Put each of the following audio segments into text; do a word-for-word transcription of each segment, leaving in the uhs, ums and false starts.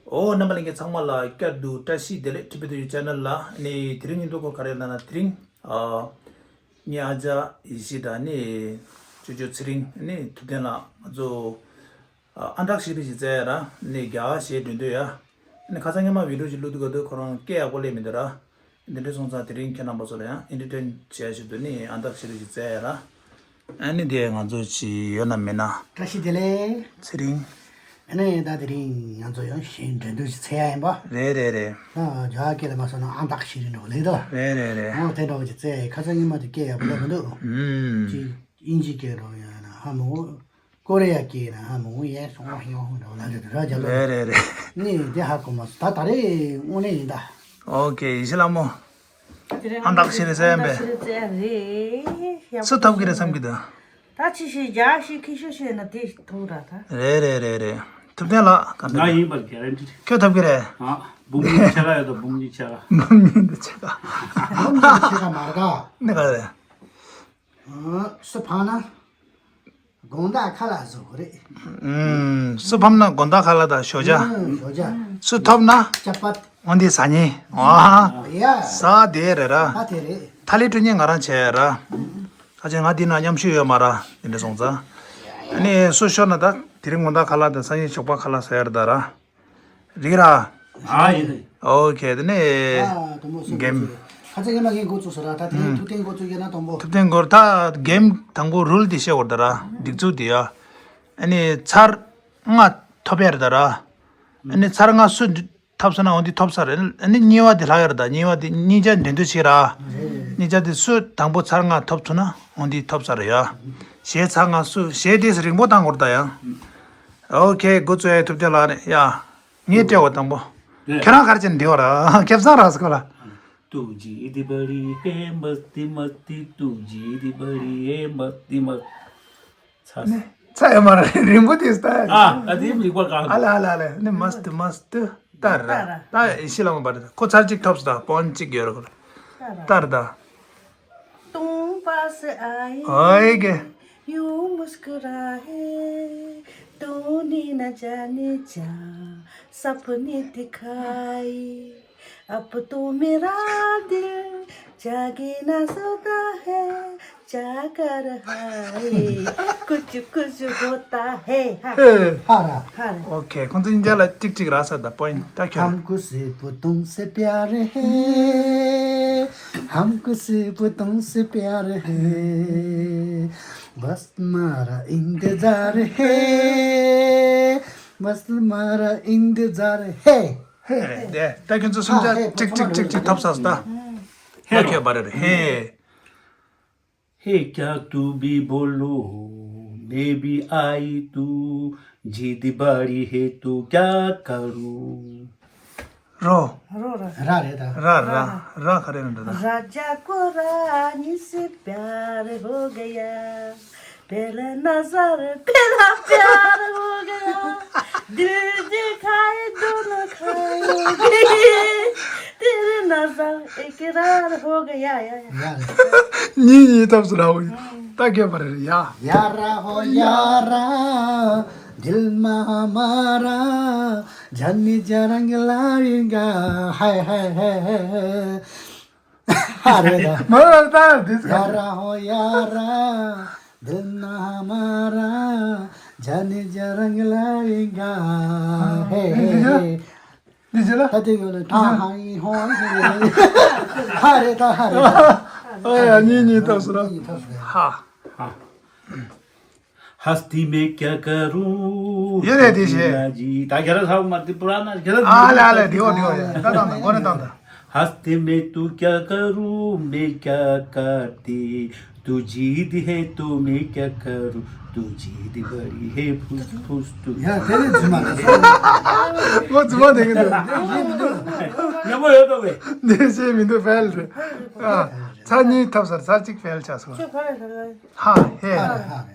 ཨོ། རྣམ་པ་ལྷན་རྒྱས་ཚང་མ་ལ་བསྐྱར་དུ་བཀྲ་ཤིས་བདེ་ལེགས། ཊི་བི་ཊུ་ཡུ་ཆེ་ནལ་ལ་ནི་དེ་རིང་ཉིན་ཐོ་སྐོར་ག་རེ་ལབ་ན། དེ་རིང་ཨ་ངའི་ཨ་ཅག་ཡེ་ཤེས་དང་ནི་ཅོ་ཅོ་ཚེ་རིང་ནི་ཐུབ་བསྟན་ལགས་ང་ཚོ་ཨ་ཨ་འདག་ཤེས་རིག་ཅིག་བཙལ་ཡ་ར་ནི་རྒྱ་གར་གཞས་འགྲན་བསྡུར་ཡ། ནི་ཁ་སང་སྔོན་མ་བི་ཌི་ཡོ་ཅིག་བླུགས་དུས་ག་དུས་ཁོ་རང་སྐད་ཡག་པོ་སླེབས་མི་འདུག་ར། འདི་འདྲ་སོང་ཙང་དེ་རིང་ཁྱེད་རྣམ་པ་ཚོ་ལ་ཡང་ཨེན་ཊར་ཊེན་བྱེད་ཡ་ཞིག་འདུག་ནི་ཨ་འདག་ཤེས་རིག་ཅིག་བཙལ་ཡ་ར། ཨ་ནི་དེ་ང་ཚོ་ཅིག་ཡོད་ན་མེད་ན། བཀྲ་ཤིས་བདེ་ལེགས། ཚེ་རིང་། ཨ་ནི་ད་དེ་རིང་ང་ཚོ་ཡང་གཞས་འགྲན་བསྡུར་ཞིག་བཙལ་ཡ་ཡིན་པ། རེད་རེད་རེད། ཨ་རྒྱ་གར་སྐད་ལ་མ་སོང་ན་ཨ་འདག་ཤེས་རིག་འདྲ་བོ་ལེགས་འདུག་རེད་རེད་རེད། ཨོ་དེ་འདྲ་བོ་ཅིག་བཙལ་ཡ། ཁ་སང་ཉི་མ་དེ་སྐད་ཡག་པོ་སླེབས་མི་འདུག་ཨུམ། ཅིག་ཨིན་ཇི་སྐད་འདྲ་བོ་ཡང་ན་ཧ་མ་གོ། ཀོ་རེ་ཡ་སྐད་ན་ཧ་མ་གོ་ཡས་སོང་ཧ་ཡོང་འདྲ་བོ་ལབ་ཀྱི་འདུག་ར་རྒྱ་ལོ། རེད་རེད་རེད། ནི་དེ་ཧ་གོ་མ་སོང་། ད་ད་རེས་དངོས་གནས་ཡིན་ད། ཨོ་ཁེ། ཡེ་ཤེས་ལྷ་མོ། དེ་རིང་ཨ་འདག་ཤེས་རིག་བཙལ་ཡིན་པས། ཨ་འདག་ཤེས་རིག་བཙལ་ཡ་རེད། ཡག་པོ། སུ་ཐོབ་ཀྱི་རེད་བསམ་གྱི་འདུག་ད་ཅི་ཞིག་རྒྱ་ཞིག་ཁི་ཤོ་ཞིག་ན་དེ་ཐོབ་ར་ད། རེད་རེད་རེད་རེད། ཐུབ་བསྟན་ལགས་ག་འདྲ། ང་ཡིན་པར་གེ་རན་ཊི་རེད། ཁྱོད་ཐོབ་ཀྱི་རེད། ཨ་འབུམ་གཉིས་ཕྱེད་ཀ་ཡོད་དོ། འབུམ་གཉིས་ཕྱེད་ཀ། འབུམ་གཉིས་འདི་ཕྱེད་ཀ། འབུམ་གཉིས་ཕྱེད་ཀ་མ་རེད་ད། འདི་ག་རེད། ཨ་སུ་ཕ་ན། དགོང་དག་ཁ་ལག་བཟོ་དགོས་རེད། ཨུམ། སུ་ཕམ་ན་དགོང་དག་ཁ་ལག་དང་ཞོ་ཇ། ཨུམ། ཞོ་ཇ། སུ་ཐོབ་ན། ཅ་པ། འོ་འདི་ཟ་ཉེ། ཨ། ཡ། ཟ་དེ་རེད་ར། ད་དེ་རེད། ཐ་ལི་སྤྲོད་ཉེ་ང་རང་བྱས་ར། ཨ་ཅེ་ང་འདི་ན་མཉམ་ཞུགས་ཡོད་མ་ར། འདི་འདྲ་སོང་ཙང་། ཨ་ནི་སུ་ཤོར་ན་ད་དེ་རིང་དགོང་དག་ཁ་ལག་དང་སང་ཉིན་ཞོགས་པ་ཁ་ལག་ཟ་ཡ་རེད་ད་ར། རིག་ར། ཨ་ཡིན། ཨོ་ཁེ། དེ་ནས་ཨ་དང་པོ་སུ་འགེམ། འགོ་ཚུགས། ཁ་ཚ་ཡིན་ན་ངས་འགོ་ཚུགས་སོ་ར། ད་དེ་ཐུབ་བསྟན་འགོ་ཚུགས་ཡོད་ན་དང་པོ། ཐུབ་བསྟན་འགོར་ད་འགེམ་དང་པོ་རུལ་དེ་བཤད་འགོར་ད་ར། སྒྲིག་འཛུགས་དེ་ཡ། ཨ་ནི་ཚར་ལྔ་ཐོབ་ཡ་རེད་ད་ར། ཨ་ནི་ཚར་ལྔ་སུ་ཐོབ་སོང་ན་འོ་འདི་ཐོབ་ས་རེད། ཨ་ནི་གཉིས་པ་དེ་ལྷག་ཡ་རེད་ད། གཉིས་པ་དེ་གཉིས་ཆ་འགྲན་བསྡུར་བྱེད་ར། གཉིས་ཆ་དེ་སུ་དང་པོ་ཚར་ལྔ་ཐོབ་སོང་ན་འོ་འདི་ཐོབ་ས་རེད་ཡ། གཞས་ཚར་ལྔ་སུ་གཞས་དེ་རིང་པོ་བཏང་འགོར་ད་ཡ། ཨོ་ཁེ། འགོ་ཚུགས་ཡ། ཐུབ་བསྟན་ལགས་ནས་ཡ། ངས་སྤྲད་པ་དང་པོ། རེད། ཁྱེད་རང་ག་རེ་བྱས་ནས་འདི་བ་ར་ཁེ་བཟང་ར་སྐོར་ལ། तू जिद बड़ी है मस्ती मस्ती, तू जिद बड़ी है मस्ती मस्ती। ཚར་སོང་། ཚར་ཡོད་མ་རེད། རིང་པོ་དེ་ལྟ་ཡ། ཨ་ཨ་དེ་མི་པ་གང་། ཨ་ལ་ཨ་ལ་ཨ་ལ། ནི་མ་སྟི་མ་སྟི་ཏར་ར། ཏར་ར། ད་ཡེ་ཤེས་ལྷ་མོ་པ་རེད། ཁོ་ཚར་གཅིག་ཐོབ་སོང་ད། པོན་གཅིག་ཡོད་ར་ཁོ་ལ། ཏར་ར། ཏར་ར་ད། तुम पास आए, ओए के। यूं मुस्कुराए, तूने न जाने क्या सपने दिखाए। अब तो मेरा दिल जागे ना सोता है, जागा रहा है, कुछ कुछ होता है। ཧ་ཧ་ར། ཧ་ར། ཨོ་ཁེ། ཁོང་ཚོ་གཉིས་ཆ་ལ་གཅིག་གཅིག་རག་ས་ད། པོན་ད་ཁྱོད། हमको सिर्फ तुमसे प्यार है, हमको सिर्फ तुमसे प्यार है, बस तुम्हारा इंतजार है, बस तुम्हारा इंतजार है। ཧེ་རེད་དེ། ད་ཁྱོད་ཚོ་སུམ་ཆ་ཨ་ཧེ། གཅིག་གཅིག་གཅིག་གཅིག་ཐོབ་ས་སོང་ད། ཧེ་ད་ཁྱོད་པ་རེད། ཧེ། है क्या तू भी बोलो, मैं भी आई तू, जिद बड़ी है तो क्या करूँ। རོ། རོ་ར། ར་རེད་ད། ར་ར། ར་ག་རེ་ཡིན་འདྲ་ད། राजा को रानी से प्यार हो गया, पहला नजर पहला प्यार हो गया, दिल दिखाए दोनों खो गए, तेरे नजर इकरार हो गया। ཡ་ཡ། གཉིས་གཉིས་ཐོབ་སོང་ར། འོ་ད་ཁྱོད་པ་རེད་ཡ། यारा हो यारा, दिल में हमारा, जाने जा रंग लाएगा, हाय हाय हाय हाय। ཧ་རེད་ད། མ་རེད་ད། འདི་ཚོ། यारा हो यारा, दिल ना हमारा, जाने जा रंग लाएगा, हे, हे, हे। འདི་ཅི་ལ། ད་དེ་ཡོད་ལ། ད་ཧ་ཧི་ཧོ་ཧི། ཧ་རེད་ད། ཧ་རེད་ད། ཨ་ཡ། གཉིས་གཉིས་ཐོབ་སོང་ར། གཉིས་ཐོབ་སོང་། ཧ། ཧ། हस्ती में क्या करूँ, ཡོད་རེད་དེ་ཞེས། ད་རྒྱ་ར་ཚ་བོ་མ་དེ་པུ་ར་ན་རྒྱ་ར། ཨ་ལེ་ཨ་ལེ། དེ་འོ་དེ་འོ་ཡ། ད་ད་ད་གོ་རེ་ད་ད། हस्ती में तू क्या करूँ, मैं क्या करती, तू जिद है तो मैं क्या करूँ, तू जिद बड़ी है फुस फुस तू। ཡ་དེ་ནི་རྫུན་མ་རེད། ཁོ་རྫུན་མ་དེ་གི་འདུག་ཉམས་པོ་ཡོད་དོ་བས། འདི་ཤེས་མི་འདུག་ཕེལ་རེད། ཨ། ཚར་གཉིས་ཐོབ་སར་ཚར་གཅིག་ཕེལ་ཆགས་སོང་། ཁྱོད་ག་རེ་ག་རེ། ཧ་ཧེ། ཧ་རེད། ཧ་རེད།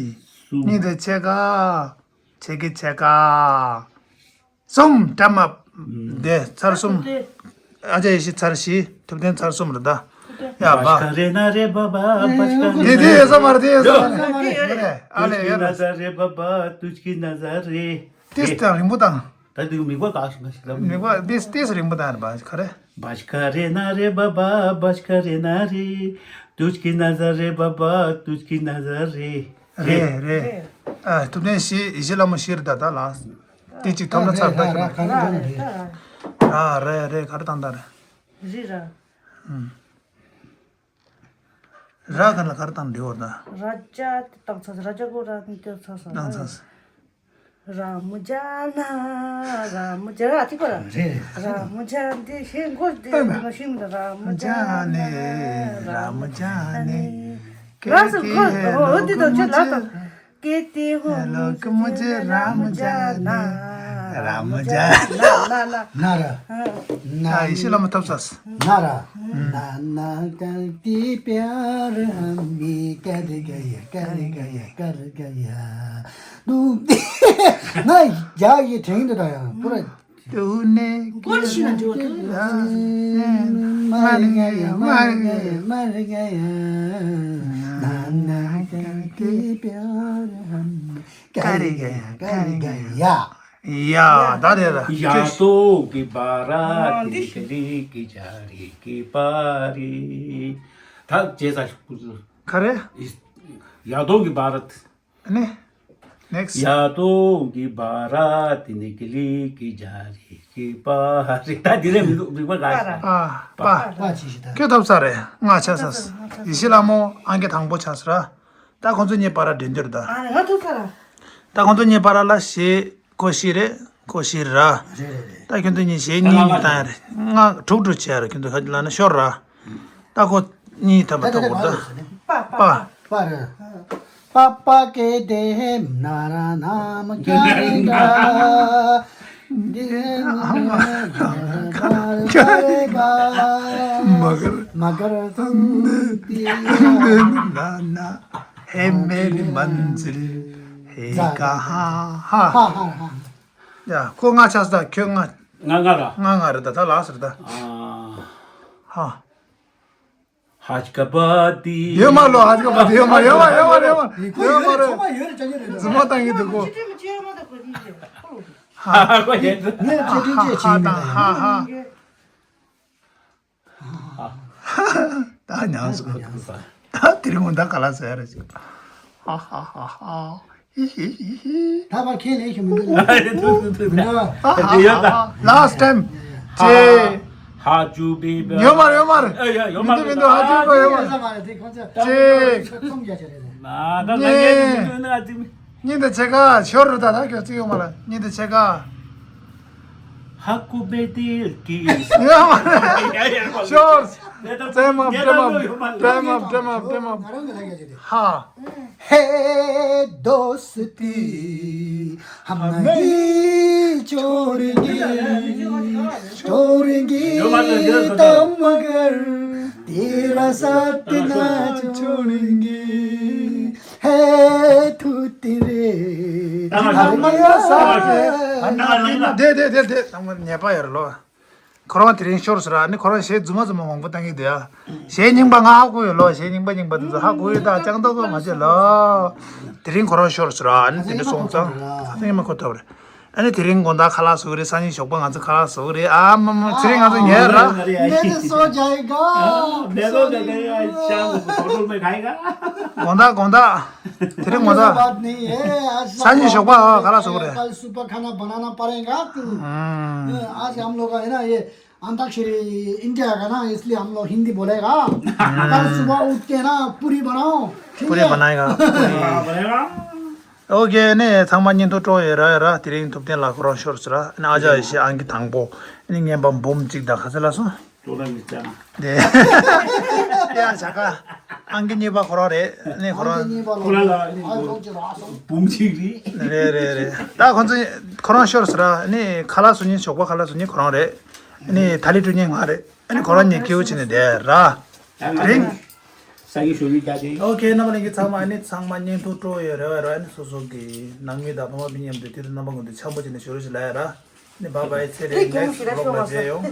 གཉིས། གཉིས་དེ་ཕྱེད་ཀ་ཕྱེད་ཀའི་ཕྱེད་ཀ་གསུམ། གྲམ་མ་དེ་ཚར་གསུམ། ཨ་ཅག་ཡེ་ཤེས་ཚར་བཞི། ཐུབ་བསྟན་ཚར་གསུམ་རེད་ད། ཡ་བ། དེ་དེ་ཡོད་ས་མ་རེད། དེ་ཡོད་ས་མ་རེད། ཨ་ལས་ཡོད་རེད། ཏིས་དང་རིང་པོ་དང་། ད་དུང་མིག་པ་ག་ཞིག་མ་ཞིག་ལབ། མིག་པ་ཏིས་ཏིས་རིང་པོ་དང་རེད་པ་ག་རེ། རེད་རེད། ཨ་ཐུབ་བསྟན་བཞི། ཡེ་ཤེས་ལྷ་མོ་བཞི་རེད་ད། ད་ལ་ཏིས་གཅིག་ཐོབ་ན་ཚར་ད་ཞུ་ན། ར་རེད་རེད། ག་རེ་བཏང་ད་རེད། རི་ར། ར་ག་ལ་ག་རེ་བཏང་འདི་བོར་ད། ར་ཅ་དེ་བཏང་ཚར། ར་ཅ་གོ་ར་ནི་དེ་ཚར་སོང་། བཏང་ཚར། ར་མུ་ཇ་ན། ར་མུ་ཇ་ར་ཐིག་པ་ར། རེད། ར་མུ་ཇ་འདི་ཤེས་མགོ་འདི་ཨེ་མ་ཤེས་མི་འདུག་ར་མུ་ཇ་ན། ར་མུ་ཇ་ན། ར་སུ་ཁོ་འོ་འདི་དང་ཆོས་ལ་དང་། ཀེ་ཏི་ཧོ་ལོ་ཀི་མུ་ཇེ་ར་མུ་ཇ་ན། ར་མུ་ཇ་ན། ན་ན་ན། ན་ར། ན། ཡེ་ཤེས་ལྷ་མོ་ཐོབ་ཚར། ན་ར། ན་ན་ཀ་ཏི་པྱར་ཧམ་བི་ཀ་རི་ག་ཡ་ཀ་རི་ག་ཡ་ཀ་རི་ག་ཡ། ཏུ་ཏི། ང་རྒྱ་ཡི་དྲན་འདུག་ད་ཡང་པུ་ར། ཏུ་ནེ་ཀོ་ལ་ཤི་ན་འགྲོ་ཏུ། མ་རི་ག་ཡ་མ་རི་ག་ཡ་མ་རི་ག་ཡ། ན་ན་ཀ་ཏི་པྱར་ཧམ་བི། ཀ་རི་ག་ཡ་ཀ་རི་ག་ཡ། ཡ། ད་དེ་ལ། ཡ་དོ་གི་བ་ར་ཏི་ནི་ཀི་ལི་ཀི་ཇ་རི་ཀི་པ་རི། ད་བྱས་ས་ཞིག་པུ་ཙུ། ག་རེ། ཡ་དོ་གི་བ་ར་ཏི། ནི། ནེགསི། ཡ་དོ་གི་བ་ར་ཏི་ནི་ཀི་ལི་ཀི་ཇ་རི་ཀི་པ་རི། ད་དེ་ལས་མི་འདུག་མི་པ་ག་ཞིག་ཨ་པ། པ་ཅི་ཞིག་ད། ཁྱོད་ཐོབ་ས་རེད། ང་ཆ་ས། ཡེ་ཤེས་ལྷ་མོ་ཨང་ཀི་དང་པོ་ཆ་ས་ར། ད་ཁོང་ཚོ་གཉིས་བར་འགྲན་བསྡུར་ད། ཨ་ང་ཐུག་ས་ར། ད་ཁོང་ཚོ་གཉིས་བར་ལ་གཞས་ཁོ་བཞི་རེད། ཁོ་བཞི་ར། རེད་རེད་རེད། ད་ཁྱོད་ཚོ་གཉིས་གཞས་གཉིས་གཉིས་བཏང་ཡ་རེད། ལྔ་དྲུག་དྲུག་བྱས་ཡ་རེད། ཁྱོད་ཚོ་ཁ་ཅིག་ལབ་ན་ཤོར་ར། ད་ཁོ་གཉིས་ཐོབ་པ་ཐོབ་དགོས་ད། པ་པ། པ་རེད། पापा के देह नारा नाम क्या रहेगा? मगर मगर ना ना है मेरी मंजिल है कहाँ? हाँ। ཡ་ཁོ་ལྔ་ཆགས་ད། ཁྱོད་ལྔ། ང་ལྔ་ར། ང་ལྔ་རེད་ད། ད་ལགས་སོ་ད། ཨ། ཧ། ཧ་ཅི་ཀ་པ་ཏི། ཡོད་མ་ལོ། ཧ་ཅི་ཀ་པ་ཏི་ཡོད་མ། ཡོད་མ། ཡོད་མ་རེད། ཡོད་མ་རེད། ཁོ་ཡོད་རེད། ཚང་མ་ཡོད་རེད། ཅག་ཡོད་རེད། རྫུན་མ་བཏང་གི་འདུག་གོ། ཧ་ཧ་ཁོ་ཡོད། ངས་བཅོས་ཁྲིམས་བཅས་བྱས་མེད་ད། ཧ་ཧ། ད་ཉམས་སུ་ད་དེ་རིང་ད་ག་ལ་ཟེར་རེད། ཧ་ཧ་ཧ་ཧ། ཧི་ཧི་ཧི་ཧི། ད་བར་ཁས་ལེན་ཞུ་མི་འདུག་ཐུག་ཐུག་ཐུག་ཐུག་མི་འདུག་ཧ་ཧ་ཧ། Last time། ཅེ། ཧ་ཅུ་པི་པི། ཡོད་མ་རེད། ཡོད་མ་རེད། ཨེ་ཡ་ཡོད་མ་མི་འདུག་རེད། མི་འདུག་ཧ་ཅུ་པི་པི་ཡོད་མ་རེད། ཅེ། ན་ད་ང་ངས་མི་འདུག་ན་ཅི་མི། གཉིས་དང་ཕྱེད་ཀ་ཤོར་རེད་ད། ད་ཁྱོད་ཅིག་ཡོད་མ་རེད། གཉིས་དང་ཕྱེད་ཀ་ཧ་ཀུ་བེ་དིལ་ཀི། ཡོད་མ་རེད། ཤོར། ཏེ་མ་ཏེ་མ་ཏེ་མ་ཏེ་མ་ཏེ་མ། ཧ། है दोस्ती हम नहीं छोड़ेंगे, छोड़ेंगे तो मगर तेरा साथ ना छोड़ेंगे। है तू तेरे དེ་དེ་དེ་དེ་ཚང་མ་ཉེས་པ་ཡོད་རེད་ལོ། ཁོ་རང་དེ་རིང་ཤོར་སོང་ར། ཨ་ནི་ཁོ་རང་གཞས་རྫུན་མ་རྫུན་མ་མང་པོ་བཏང་གི་འདུག་ཡ། གཞས་རྙིང་པ་ང་ཧ་གོ་ཡོད་ལོ། གཞས་རྙིང་པ་རྙིང་པ་དེ་ཚོ་ཧ་གོ་ཡོད། ད་ཅང་ཏོག་ཏོག་མ་བྱེད་ལོ། དེ་རིང་ཁོ་རང་ཤོར་སོང་ར། ཨ་ནི་དེ་འདྲ་སོང་ཙང་ད་ཐེངས་མ་གོ་ཐུབ་རེད། ཨ་ནི་དེ་རིང་དགོང་དག་ཁ་ལག་བཟོ་གི་རེད། སང་ཉིན་ཞོགས་པ་ང་ཚོ་ཁ་ལག་བཟོ་གི་རེད། ཨ་མ་མ་ཚེ་རིང་ང་ཚོ་ཉལ་ར། मैं तो सो जाएगा। मैं तो जाएगा। शाम को होटल में खाएगा। དགོང་དག་དགོང་དག་དེ་རིང་ངོ་ཚ། बात नहीं है। आज शाम को ས་ཉིན་ཞོགས་པ་ཁ་ལག་བཟོ་གི་རེད། कल सुबह खाना बनाना पड़ेगा तू। आज हम लोग का है ना ये अंताक्षरी इंडिया का ना, इसलिए हम लोग हिंदी बोलेगा। कल सुबह उठ के ना पूरी बनाओ, ठीक है? पूरी बनाएगा। ཨོ་ཁེ། ཨ་ནི་ཚང་མ་བརྙན་ཐུང་སྤྲོ་ཡོད་ར་ཡོད་ར། དེ་རིང་ཐུབ་བསྟན་ལགས་ཁོ་རང་ཤོར་སོང་ར། ཨ་ནི་ཨ་ཅག་ཡེ་ཤེས་ཨང་ཀི་དང་པོ། ཨ་ནི་རྔན་པ་འབུམ་གཅིག་དང་ག་ཚོད་ལ་སོང་། ཅོག་ར་མི་ཅང་། དེ། ཡ་བྱ་དགའ། ཨང་ཀི་གཉིས་པ་ཁོ་རང་རེད། ཨ་ནི་ཁོ་རང་། ཁོ་རང་ལ་ཨ་ནི་འབུམ་གཅིག་རེད། རེད་རེད་རེད། ད་ཁོ་ཚོ་ཁོ་རང་ཤོར་སོང་ར། ཨ་ནི་ཁ་ལག་བཟོ་མཁན་ཞོགས་པ་ཁ་ལག་བཟོ་མཁན་ཁོ་རང་རེད། ཨ་ནི་ད་ལི་སྤྲོད་མཁན་ང་རེད། ཨ་ནི་ཁོ་རང་གཉིས་སྐྱིད་པོ་བྱས་ནས་བསྡད་ར། དེ་རིང་། ས་ཡི་ཞོ་ཡི་རྒྱ་ཅན། ཨོ་ཁེ། རྣམ་པ་ལྷན་རྒྱས་ཚང་མ། ཨ་ནི་ཚང་མ་བརྙན་ཐུང་སྤྲོ་ཡོད་རེད་བ་ར། ཨ་ནི་སོ་སོ་གི་ནང་མི་དང་ཕ་མ་སྤུན་མཉམ་དུ་དེ་རིང་རྣམ་པ་ཀུན་ཏུ་འཆམ་པོ་བྱས་ནས་བཞུགས་རོགས་ཞེས་ལབ་ཡ་ར། ཨ་ནི་བཱའི་བཱའི། ཚེ་རིང་། ནེགསི་བི་ལོག་ལ་མཇལ་ཡོང་།